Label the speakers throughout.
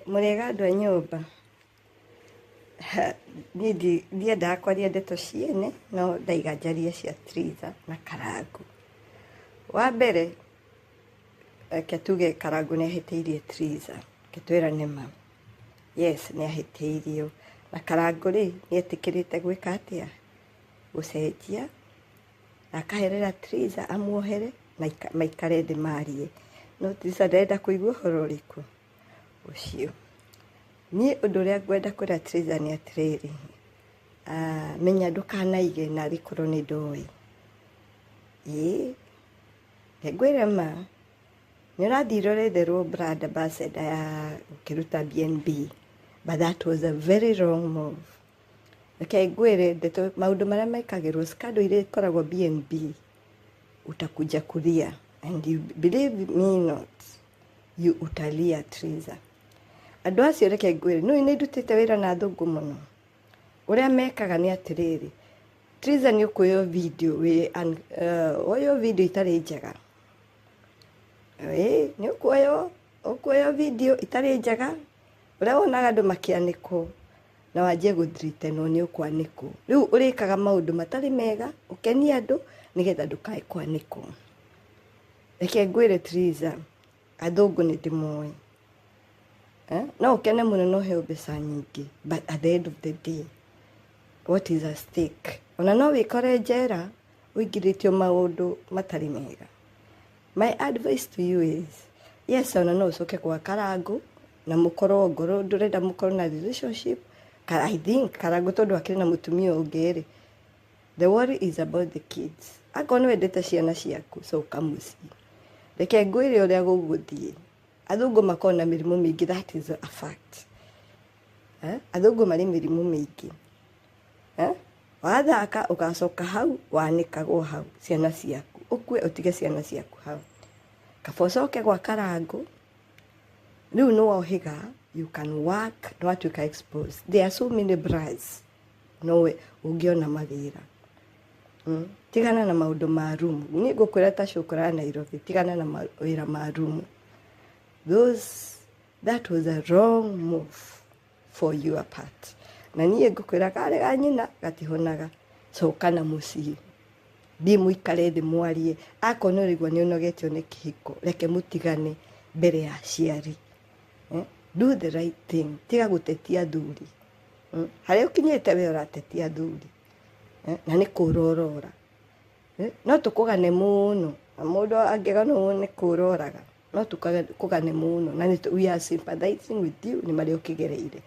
Speaker 1: Mũrĩega andũ a nyũmba? Niĩ ndiendaga kwaria ndeto ciene, no ndaiga njarie cia Triza na Karangũ. Wa mbere, reke tuge Karangũ nĩ ahĩtĩirie Triza, reke twĩrane ma. Yes, nĩ ahĩtĩirio. Na Karangũ rĩ, nĩ etĩkĩrĩte gwĩka atĩa? Gũcenjia, na akaherera Triza amuohere, na maikare thĩ marie. No Triza ndarenda kũigua ũhoro ũrĩkũ? Ũcio. Niĩ ũndũ ũrĩa ngwenda kwĩra Triza nĩ atĩrĩrĩ, menya ndũkanaige narĩ korwo nĩ ndoĩ. Ĩĩ, ngwĩre ma, nĩ ũrathire ũretherwo brand ambassador ya ũkĩruta BNB, but that was a very wrong move. Reke ngwĩre ndeto maũndũ marĩa mekagĩrwo scandal iria ikoragwo BNB, utakuja kulia and you believe me not, you utalia Triza. Andũ acio reke ngwĩre, nĩ nĩ ndutĩte wĩra na athũngũ mũno. Ũrĩa mekaga nĩ atĩrĩrĩ, Triza nĩ ũkuoywo video wĩ woywo video itarĩ njega. Ĩĩ, nĩ ũkuoywo ũkuoywo video itarĩ njega, ũrĩa wonaga andũ makĩanĩkwo na wanjie gũthreatenwo nĩ ũkwanĩkwo. Rĩu ũrĩkaga maũndũ matarĩ mega, ũkenie andũ nĩgetha ndũkae kwanĩkwo. Reke ngwĩre Triza, athũngũ nĩ ndĩmoĩ. Eh? No ũkene mũno na ũheo mbeca nyingĩ, but at the end of the day, what is at stake? Ona no wĩkore njera ũingĩrĩtio maũndũ matarĩ mega. My advice to you is, yes, ona no ũcoke gwa Karangũ na mũkorwo ngoro ndũrenda mũkorwo na relationship. I think Karangũ tondũ akĩrĩ na mũtumia ũngĩ rĩ, the worry is about the kids. Akorwo nĩ wendete ciana ciaku, coka mũciĩ. Reke ngwĩre ũrĩa gũgũthiĩ. Athũngũ makoragwo na mĩrimũ mĩingĩ, that is a fact. Eh? Athũngũ marĩ mĩrimũ mĩingĩ. Eh? Wathaka ũgacoka hau wanĩkagwo hau ciana ciaku ũkue ũtige ciana ciaku hau. Kaba ũcoke gwa Karangũ, rĩu nĩ wohĩga, you can work, nĩ watuĩka exposed. There are so many brands nowe ũngĩona mawĩra. Tigana na maũndũ ma room. Niĩ ngũkwĩra ta cũkũra Nairobi, tigana na mawĩra ma room. Those, that was a wrong move for your part. Na niĩ ngũkwĩra karĩ ga nyina gatihonaga. Coka na mũciĩ. Thiĩ mũikare thĩ mwarie. Akorwo nĩ ũraigua nĩ ũnogetio nĩ kĩhiko, reke mũtigane mbere ya aciari. Eh? Do the right thing. Tiga gũtetia athuri. Harĩa ũkinyĩte we ũratetia athuri. Eh? Na nĩ kũra ũrora. Eh? No tũkũgane mũno. Na mũndũ angĩganwo nĩ kũra oraga. No tũkũgane mũno. Na we are sympathizing with you nĩ marĩa ũkĩgereire.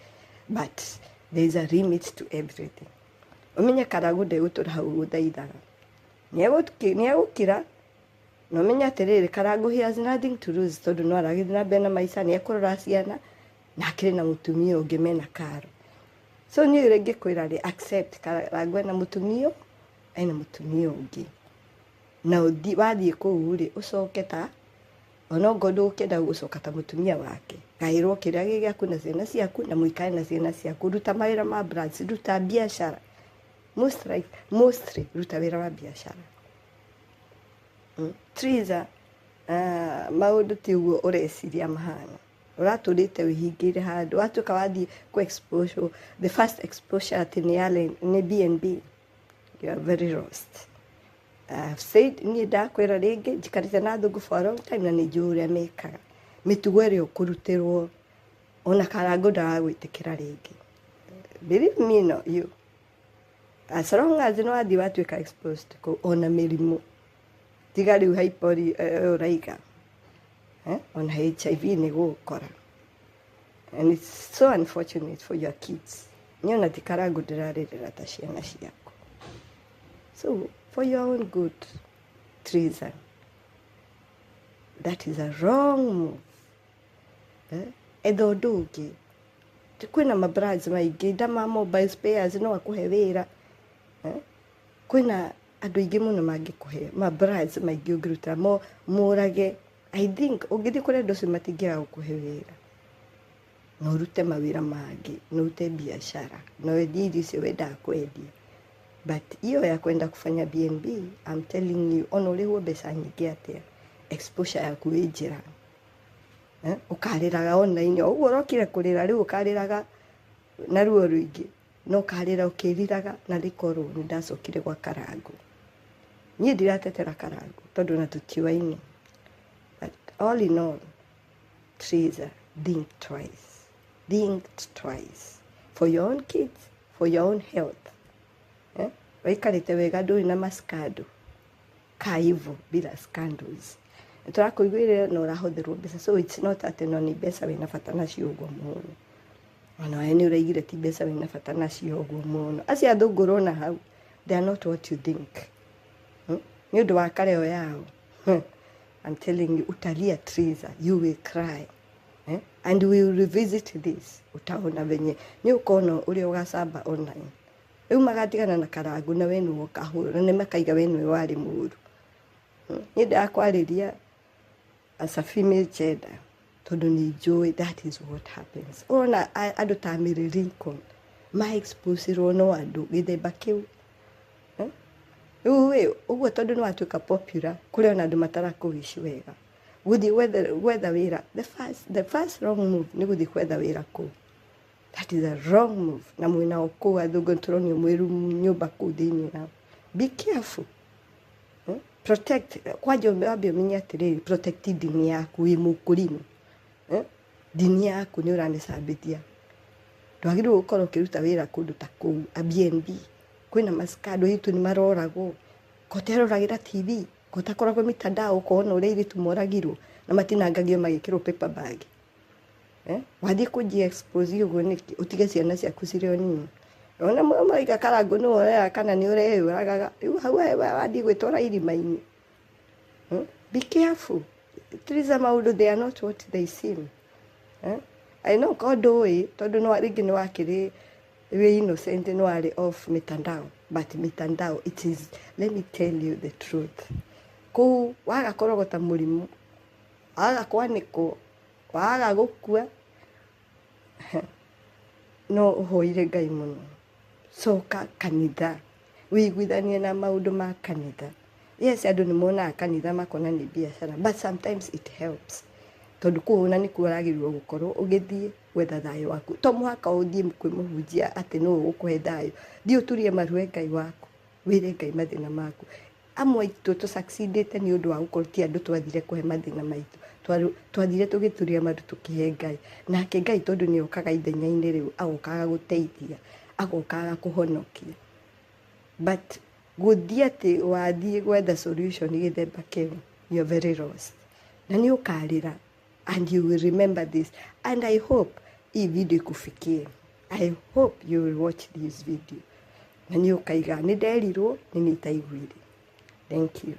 Speaker 1: But there is a limit to everything. Ũmenye Karangũ ndegũtũra hau gũthaithaga. Nĩ egũkira na ũmenye atĩrĩrĩ, Karangũ he has nothing to lose tondũ no aragĩthiĩ na mbere na maica, nĩ ekũrora ciana na akĩrĩ na mũtumia ũngĩ mena karo. So niĩ ũrĩa ingĩkwĩra rĩ, accept Karangũ ena mũtumia, ena mũtumia ũngĩ. Na ũthiĩ wathiĩ kũu rĩ, ũcoke ta ona ongorwo ndũgũkĩenda gũcoka ta mũtumia wake, gaĩrwo kĩrĩa gĩ gĩaku na ciana ciaku na mũikare na ciana ciaku. Ruta mawĩra ma branch, ruta biacara. Most like, mostly ruta wĩra wa biacara. Triza, maũndũ ti ũguo ũreciria mahana. Ũratũrĩte wĩhingĩire handũ, watuĩka wathiĩ kũ exposure, the first exposure atĩ nĩ Allen, nĩ BNB, you are very lost. I've said, niĩ ndakwĩra rĩngĩ, njikarĩte na athũngũ for a long time na nĩ njũĩ ũrĩa mekaga. Mĩtugo ĩrĩa ũkũrutĩrwo, ona Karangũ ndaragwĩtĩkĩra rĩngĩ. Believe me no, you. As long as nĩ wathiĩ watuĩka exposed kũu, ona mĩrimũ. Tiga rĩu hypori ũraiga. Eh? Ona HIV nĩ gũgũkora. And it's so unfortunate for your kids. Niĩ ona ti Karangũ ndĩrarĩrĩra ta ciana ciaku. So, for your own good, Triza, that is a wrong move. Eh? Etha ũndũ ũngĩ. Kwĩna ma brands maingĩ, nda ma mobile spares no akũhe wĩra. Eh? Kwĩna andũ aingĩ mũno mangĩkũhe ma brands maingĩ ũngĩruta mo mũrage. I think ũngĩthiĩ kũrĩ andũ acio matingĩaga gũkũhe wĩra. Na ũrute mawĩra mangĩ, na ũrute biacara, na wendie irio icio wendaga kwendia. But hiyo ya kwenda kufanya BNB, I'm telling you, ona ũrĩhwo mbeca nyingĩ atĩa, exposure yaku ĩ njĩra. Ũkarĩraga online o ũguo ũrokire kũrĩra rĩu ũkarĩraga na ruo rũingĩ na ũkarĩra ũkĩriraga na rĩkorwo nĩ ndacokire gwa Karangũ. Niĩ ndiratetera Karangũ tondũ na tũtiũaine. But all in all, Triza, think twice. Think twice. For your own kids, for your own health. Eh? Waikarĩte wega ndũrĩ na maskando. Kaa hivyo bila scandals. Tũrakũiguĩrĩra na ũrahũthĩrwo mbeca, so it's not atĩ no nĩ mbeca wĩna bata nacio ũguo mũno. Ona we nĩ ũraigire ti mbeca wĩna bata nacio ũguo mũno. Acio athũngũ ũrona hau, they are not what you think. Nĩ ũndũ wa kareo yao. I'm telling you, utalia, Triza, you will cry. Eh? And we will revisit this. Utaona venye nĩ ũkona ũrĩa ũgacamba online. Rĩu magatigana na Karangũ na we nĩwe ũkahũrwo na nĩ makaiga we nĩwe warĩ mũũru. Niĩ ndakwarĩria as a female gender tondũ nĩ njũĩ that is what happens. Ũrona andũ ta Mary Lincoln ma exposirwo no andũ gĩthemba kĩu. Rĩu ĩ ũguo tondũ nĩ watuĩka popular kũrĩ ona andũ matarakũwici wega. Gũthiĩ gwetha wĩra, the first wrong move nĩ gũthiĩ gwetha wĩra kũu. That is a wrong move. Na mwĩnao kũu athũngũ nĩtũronio mwĩ nyũmba kũu thĩinĩ nao. Be careful. Protect, kwanja wambe ũmenye atĩrĩrĩ, protect ndini yaku wĩ mũkũrimũ. Ndini yaku nĩ ũramĩcambithia. Ndwagĩrĩirwo gũkorwo ũkĩruta wĩra kũndũ ta kũu a B&B. Kwĩna maskando airĩtu nĩ maroragwo. Ko ũteroragĩra TV, ko ũtakoragwo mitandao ũkona ũrĩa airĩtu moragirwo na matinangagio magĩkĩrwo paper bag. Eh? Wathiĩ kũnji expose ũguo nĩkĩ? Ũtige ciana ciaku cirĩ o nini. Ona maraiga Karangũ nĩwe ũrera kana nĩ ũreyũragaga. Rĩu hau we wathiĩ gwĩtwara irima-inĩ. Be careful. Triza, maũndũ, they are not what they seem. Eh? I know ko ndũĩ tondũ no rĩngĩ nĩ wakĩrĩ wĩ innocent, nĩ warĩ off mitandao, but mitandao, it is, let me tell you the truth, kũu waga kũrogota mũrimũ, waga kwanĩkwo, waga gũkua, no ũhoire Ngai mũno. Coka kanitha, wĩiguithanie na maũndũ ma kanitha. Yes, andũ nĩ monaga kanitha makona nĩ biacara, but sometimes it helps tondũ kũu ona nĩkuo ũragĩrĩirwo gũkorwo ũgĩthiĩ gwetha thayũ waku. To mũhaka ũthiĩ kwĩ mũhunjia atĩ nĩwe ũgũkũhe thayũ. Thiĩ ũturie maru he Ngai waku, wĩre Ngai mathĩna maku. Amwe aitũ tũsucceedĩte nĩ ũndũ wa gũkorwo ti andũ twathire kũhe mathĩna maitũ, twathire tũgĩturia maru tũkĩhe Ngai, nake Ngai tondũ nĩ okaga ithenya-inĩ rĩu, agoka agagũteithia, agoka agakũhonokia. But gũthiĩ atĩ wathiĩ gwetha solution gĩthemba kĩu, you're very lost na nĩ ũkarĩra, and you will remember this. And I hope hii video ikufikie. I hope you will watch this video na nĩ ũkaiga nĩ nderirwo nĩ nĩ itaiguire. Thank you.